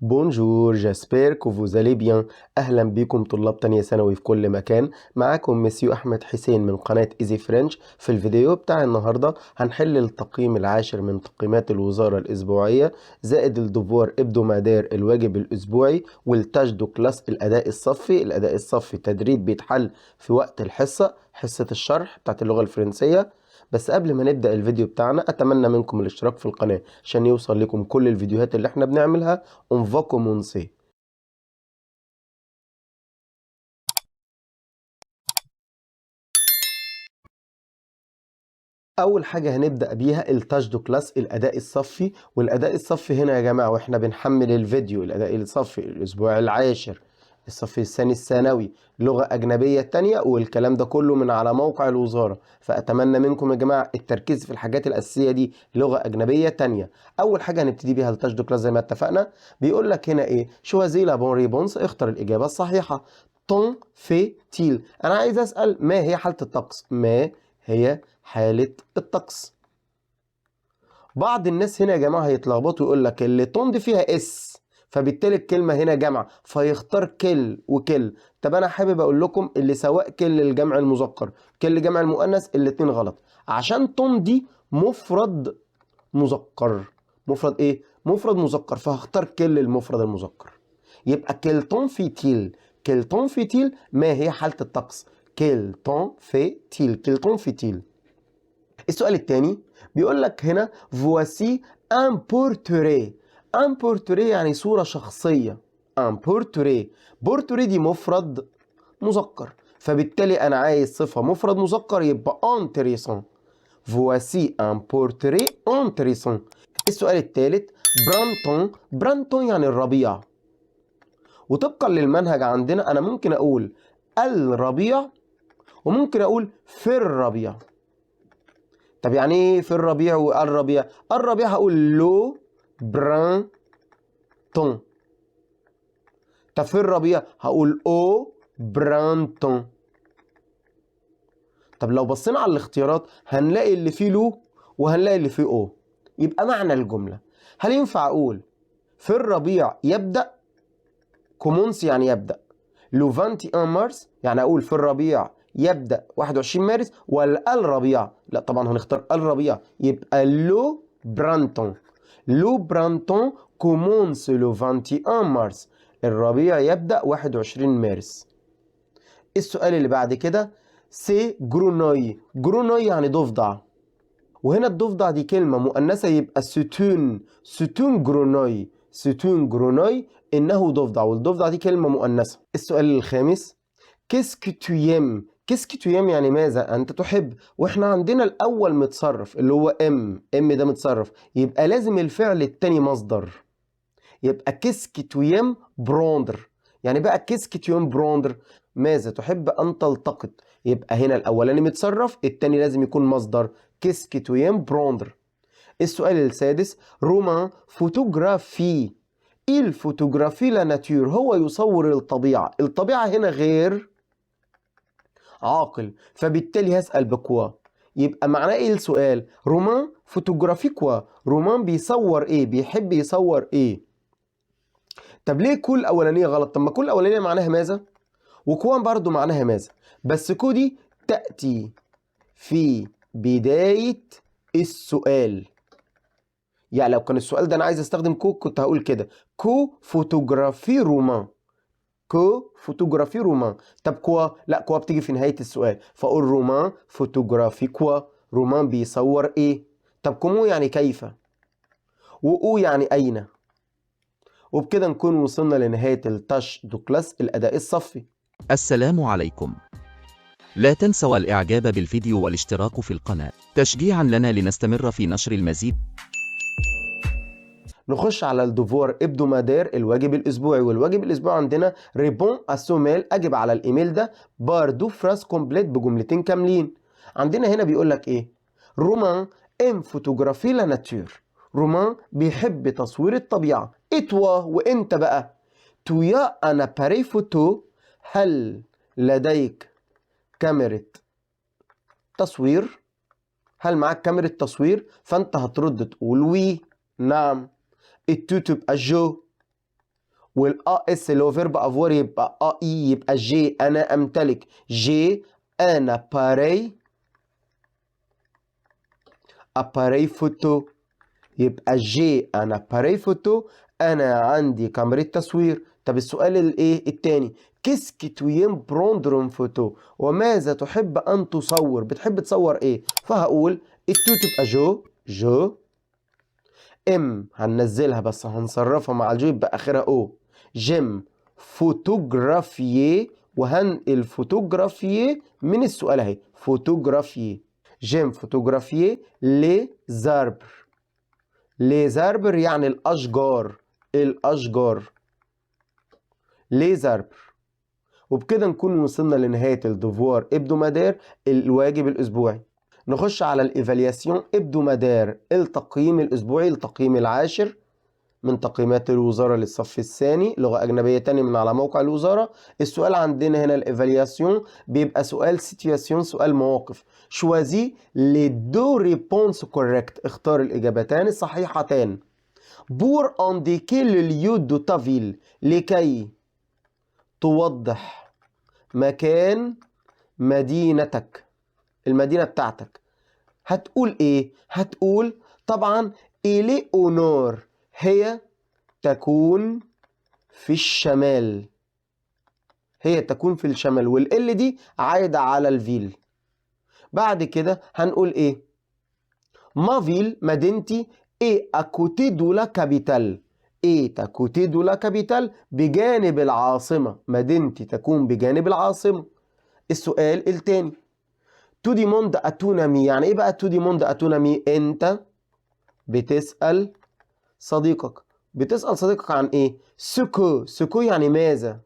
Bonjour, j'espère que vous allez bien. أهلا بكم طلاب تانية ثانوي في كل مكان. معاكم مسيو أحمد حسين من قناة Easy French. في الفيديو بتاع النهاردة هنحل التقييم العاشر من تقييمات الوزارة الأسبوعية، زائد ال devoir hebdomadaire الواجب الأسبوعي، وال tâche de classe الأداء الصفي. الأداء الصفي تدريب بيتحل في وقت الحصة، حصة الشرح بتاعت اللغة الفرنسية. بس قبل ما نبدأ الفيديو بتاعنا أتمنى منكم الاشتراك في القناة عشان يوصل لكم كل الفيديوهات اللي احنا بنعملها. On va commencer. أول حاجة هنبدأ بيها ال tâche de classe الأداء الصفي. والأداء الصفي هنا يا جماعة وإحنا بنحمل الفيديو، الأداء الصفي الأسبوع العاشر، الصف الثاني الثانوي، لغة أجنبية تانية، والكلام ده كله من على موقع الوزارة. فأتمنى منكم يا جماعة التركيز في الحاجات الأساسية دي، لغة أجنبية تانية. أول حاجة هنبتدي بيها ال tâche de classe زي ما اتفقنا. بيقول لك هنا إيه؟ choisis la bonne réponse، اختر الإجابة الصحيحة. temps fait-il، أنا عايز أسأل ما هي حالة الطقس؟ ما هي حالة الطقس؟ بعض الناس هنا يا جماعة هيتلخبطوا ويقول لك اللي temps دي فيها s، فبالتالي الكلمة هنا جمع، فيختار quel و quelle. طب أنا حابب أقول لكم اللي سواء quel الجمع المذكر quels جمع المؤنث الاتنين غلط، عشان temps دي مفرد مذكر. مفرد إيه؟ مفرد مذكر، فهختار quel المفرد المذكر. يبقى quel temps fait-il، quel temps fait-il ما هي حالة الطقس؟ quel temps fait-il، quel temps fait-il. السؤال الثاني بيقول لك هنا voici un portrait. un portrait يعني صورة شخصية. un portrait، portrait دي مفرد مذكر، فبالتالي أنا عايز صفة مفرد مذكر يبقى intéressant. voici un portrait intéressant. السؤال الثالث printemps. printemps يعني الربيع، وطبقا للمنهج عندنا أنا ممكن أقول الربيع وممكن أقول في الربيع. طب يعني إيه في الربيع والربيع؟ الربيع هقول le printemps. طب في الربيع هقول au printemps. طب لو بصينا على الاختيارات هنلاقي اللي فيه le وهنلاقي اللي فيه au. يبقى معنى الجملة هل ينفع أقول في الربيع يبدأ؟ commence يعني يبدأ. le 21 مارس يعني أقول في الربيع يبدأ 21 مارس، ولا الربيع؟ لا طبعا هنختار الربيع، يبقى le printemps. le printemps commence le 21 مارس، الربيع يبدأ 21 مارس. السؤال اللي بعد كده c'est grenouille. grenouille يعني ضفدع، وهنا الضفدع دي كلمة مؤنثة يبقى c'est une، c'est une grenouille. c'est une grenouille إنه ضفدع، والضفدع دي كلمة مؤنثة. السؤال الخامس qu'est-ce que tu aimes. qu'est-ce que tu aimes يعني ماذا أنت تحب، وإحنا عندنا الأول متصرف اللي هو aime، aime ده متصرف، يبقى لازم الفعل التاني مصدر، يبقى qu'est-ce que tu aimes prendre. يعني بقى qu'est-ce que tu aimes prendre ماذا تحب أن تلتقط، يبقى هنا الأولاني متصرف التاني لازم يكون مصدر، qu'est-ce que tu aimes prendre. السؤال السادس Romain photographie. il photographie la nature، هو يصور الطبيعة. الطبيعة هنا غير عاقل، فبالتالي هسأل ب quoi. يبقى معناه ايه السؤال؟ Romain photographie quoi، رومان بيصور ايه؟ بيحب يصور ايه؟ طب ليه que الاولانيه غلط؟ طب ما que الاولانيه معناها ماذا، و quoi برضو معناها ماذا، بس que دي تأتي في بداية السؤال. يعني لو كان السؤال ده انا عايز استخدم que كنت هقول كده que photographie Romain، que photographie Romain. طب quoi؟ لا quoi بتيجي في نهاية السؤال، فاقول Romain photographie quoi، رومان بيصور ايه؟ طب comment يعني كيف، و où يعني اين. وبكده نكون وصلنا لنهاية ال tâche de classe الأداء الصفي. السلام عليكم. لا تنسوا الإعجاب بالفيديو والاشتراك في القناة تشجيعا لنا لنستمر في نشر المزيد. نخش على ال devoir hebdomadaire الواجب الاسبوعي. والواجب الاسبوعي عندنا réponds à ce mail، اجب على الايميل ده par deux phrases complètes بجملتين كاملين. عندنا هنا بيقول لك ايه؟ Romain aime photographier la nature، رومان بيحب تصوير الطبيعة. et toi وانت بقى tu as un appareil photo، هل لديك كاميرا تصوير؟ هل معاك كاميرا تصوير؟ فانت هترد تقول oui نعم، ال tu تبقى je. وال a s اللي هو verbe avoir يبقى a i، يبقى j'ai انا امتلك، j'ai un appareil photo، يبقى j'ai un appareil photo، انا عندي كاميرا تصوير. طب السؤال الايه التاني، qu'est-ce que tu aimes prendre en photo، وماذا تحب ان تصور، بتحب تصور ايه؟ فهقول ال tu تبقى je، je aime هننزلها بس هنصرفها مع ال je يبقى اخرها e، j'aime photographier، وهنقل photographier من السؤال اهي، photographier، j'aime photographier les arbres، les arbres يعني الاشجار، الاشجار les arbres. وبكده نكون وصلنا لنهاية ال devoir hebdomadaire، الواجب الأسبوعي. نخش على ال évaluation hebdomadaire، التقييم الأسبوعي، التقييم العاشر من تقييمات الوزارة للصف الثاني لغة أجنبية تاني من على موقع الوزارة. السؤال عندنا هنا ال évaluation بيبقى سؤال situations، سؤال مواقف. choisis les deux réponses correctes، اختار الإجابتان الصحيحتان. pour indiquer le lieu de ta ville، لكي توضح مكان مدينتك، المدينة بتاعتك، هتقول ايه؟ هتقول طبعا elle est au nord، هي تكون في الشمال، هي تكون في الشمال، وال elle دي عايدة على ال ville. بعد كده هنقول ايه؟ ma ville مدينتي est à côté de la capitale، est à côté de la capitale بجانب العاصمة، مدينتي تكون بجانب العاصمة. السؤال التاني، tu demandes à ton ami، يعني ايه بقى tu demandes à ton ami؟ انت بتسأل صديقك، بتسأل صديقك عن ايه؟ ce que، ce que يعني ماذا،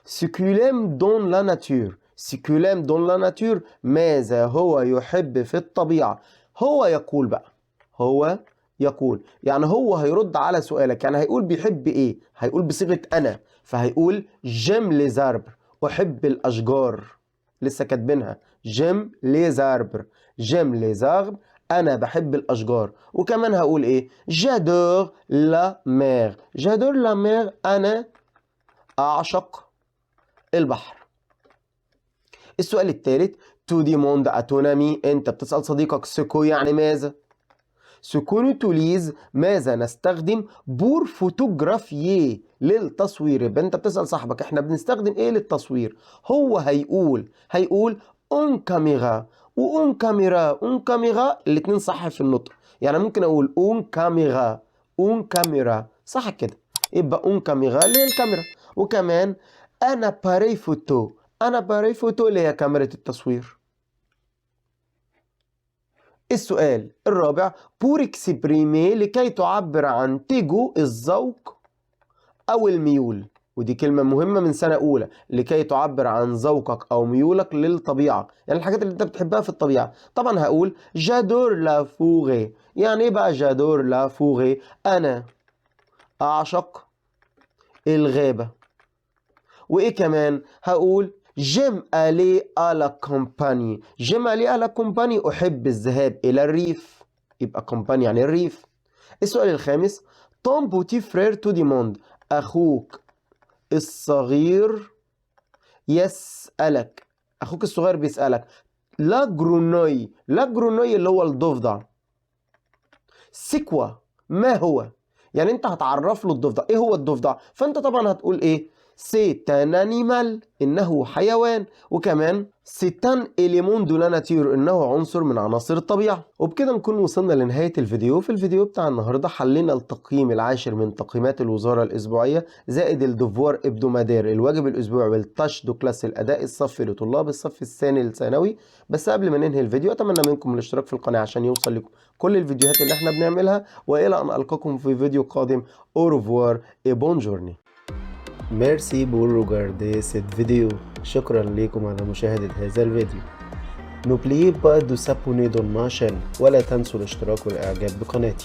ce qu'il aime dans la nature، ce qu'il aime dans la nature ماذا هو يحب في الطبيعة. هو يقول بقى، هو يقول يعني هو هيرد على سؤالك، يعني هيقول بيحب ايه، هيقول بصيغة انا، فهيقول j'aime les arbres، احب الاشجار، لسه كاتبينها j'aime les arbres، j'aime les arbres انا بحب الاشجار. وكمان هقول ايه؟ j'adore la mer، j'adore la mer انا اعشق البحر. السؤال الثالث، tu demandes à ton ami، انت بتسأل صديقك ce que يعني ماذا، ce qu'on utilise ماذا نستخدم pour photographier للتصوير. يبقى انت بتسأل صاحبك احنا بنستخدم ايه للتصوير، هو هيقول une caméra و une caméra، une caméra الاتنين صح في النطق، يعني ممكن اقول une caméra، une caméra صح كده، يبقى une caméra اللي هي الكاميرا. وكمان un appareil photo، un appareil photo اللي هي كاميرا التصوير. السؤال الرابع، pour exprimer لكي تعبر عن tes goûts الذوق أو الميول، ودي كلمة مهمة من سنة أولى، لكي تعبر عن ذوقك أو ميولك للطبيعة، يعني الحاجات اللي أنت بتحبها في الطبيعة. طبعا هقول j'adore la forêt، يعني إيه بقى j'adore la forêt؟ أنا أعشق الغابة. وإيه كمان؟ هقول j'aime aller à la campagne، j'aime aller à la campagne أحب الذهاب إلى الريف، يبقى campagne يعني الريف. السؤال الخامس، ton petit frère te demande، أخوك الصغير يسألك، أخوك الصغير بيسألك la grenouille، la grenouille اللي هو الضفدع، c'est quoi ما هو، يعني انت هتعرف له الضفدع، ايه هو الضفدع؟ فانت طبعا هتقول ايه؟ c'est un animal انه حيوان، وكمان c'est un élément de la nature انه عنصر من عناصر الطبيعه. وبكده نكون وصلنا لنهايه الفيديو. في الفيديو بتاع النهارده حلينا التقييم العاشر من تقييمات الوزاره الاسبوعيه، زائد ال devoir hebdomadaire الواجب الاسبوعي، وال tâche de classe الاداء الصفي لطلاب الصف الثاني الثانوي. بس قبل ما ننهي الفيديو اتمنى منكم الاشتراك في القناه عشان يوصل لكم كل الفيديوهات اللي احنا بنعملها، والى ان القاكم في فيديو قادم. au revoir et bonne journée. Merci pour regarder cette vidéo. شكرا لكم على مشاهدة هذا الفيديو. N'oubliez pas de s'abonner dans ma chaîne. ولا تنسوا الاشتراك والإعجاب بقناتي.